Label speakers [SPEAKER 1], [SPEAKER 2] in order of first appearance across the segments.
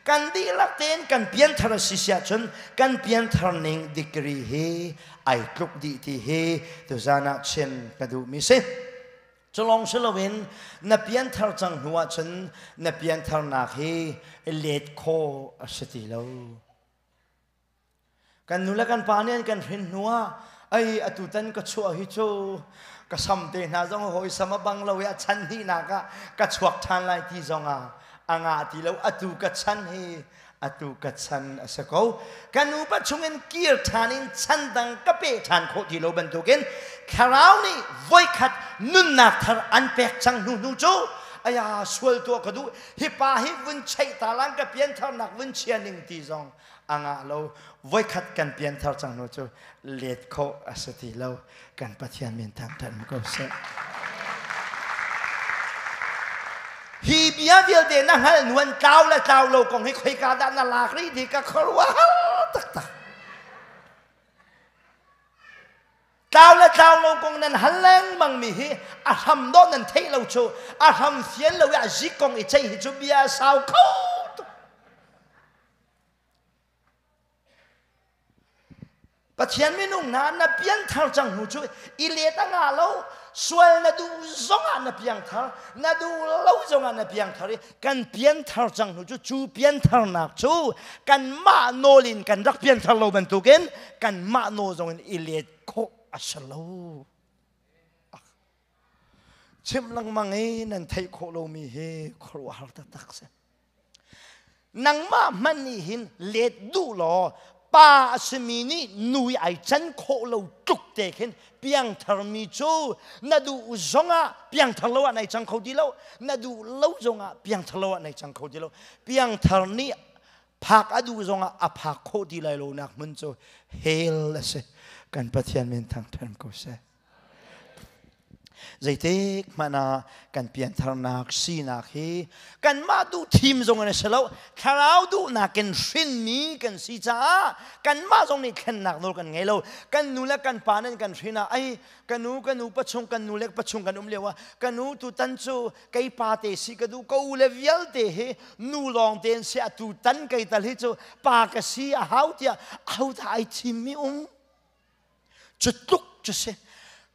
[SPEAKER 1] Kan dihlak tein kan pianthar a si siah cun kan pianthar ning degree hi ai tluk dih ti hi tuzan ah chim ka duhmi si. Culong si loin na pianthar cang hnu ahcun na piantharnak hi let khawh a si ti lo. Kan nu le kan pa nih an kan hrin hnu ah ai atutan ka chuah hi cu ka sam te hna zong hawi sam a bang lo i a chan hnihnak ah ka chuak ṭhan lai ti zong ah a ngah ti lo. Atu ka chan hi atu ka chan a si ko. Ka nupa chungin kir ṭhan in chan dang ka pe ṭhan khawh ti lo bantukin thlarau nih voikhat nunnak thar an pek cang hnu hnu cu aya sual tuah ka duh, hi pa hi vun cheih ta lang ka piantharnak vun chia ning ti zong a ngah lo. Voikhat kan pianthar cang hnu cu let khawh a si ti lo. Kan Pathian min thangṭhat ko seh. Hi bia vialte na hngalh nuan tlau le tlau lo kong hi khoika dah na lak rih ti ka khuaruah taktak. Tlau le tlau lo kong nan hal lengmang mi hi a hram dawh nan theih lo cu, a hram fian lo i a zik kong i ceih hi cu bia sau kho tuk. Pathian minung hna, na pianthar cang hnu cu i let a ngah lo. Sual na duh zongah na piangthar, na duh lo zongah na piangthar i kan pianthar cang hnu cu, cu piantharnak cu kanmah nawl in kan rak pianthar lo bantukin kanmah nawl zongin i let khawh a si lo. Chimh lengmang i nan theih khawh lomi hi khuaruahhar taktak si. Nangmah hmanh nih hin let duh law pa a simi nih nu i ai can khawh lo tluk te khin piangtharmi cu na duh zongah piangthar lo ah nai cang kho ti lo, na duh lo zongah piangthar lo ah nai cang kho ti lo. Piangthar nih phak a duh zongah a phak khawh ti lai lo nak hmun cu hell a si. Kan Pathian min thangṭhat ko seh. Zeitik hmanh ah kan piantharnak sinak hi kanmah duh thim zong in a si lo, thlarau duhnak in hrinmi kan si caah kanmah zong nih thlennak nawl kan ngei lo. Kan nu le kan pa nan kan hrin ah, ai ka nu, ka nu pachung, kan nu le pachung kan um lio ah, ka nu, tutan cu kei pa te si ka duh, ka u le vialte hi nu lawng te an si, atu tan kei tal hi cu pa ka si a hau tiah ahodah ai thimmi um? Cu tluk cu si.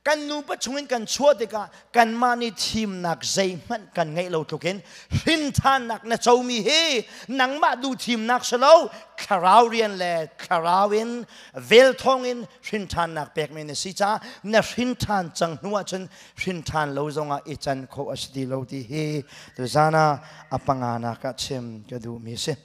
[SPEAKER 1] Kan nupa chungin kan chuah tikah kanmah nih thimnak zeihmanh kan ngeih lo tlukin hrinthannak na comi hi nangmah duh thimnak si lo, thlarau rian le thlarau in vel thawngin hrinthannak pekmi na si caah na hrinthan cang hnu ahcun hrinthan lo zongah i can khawh a si ti lo ti hi tuzan ah a panganak ah chim ka duhmi si.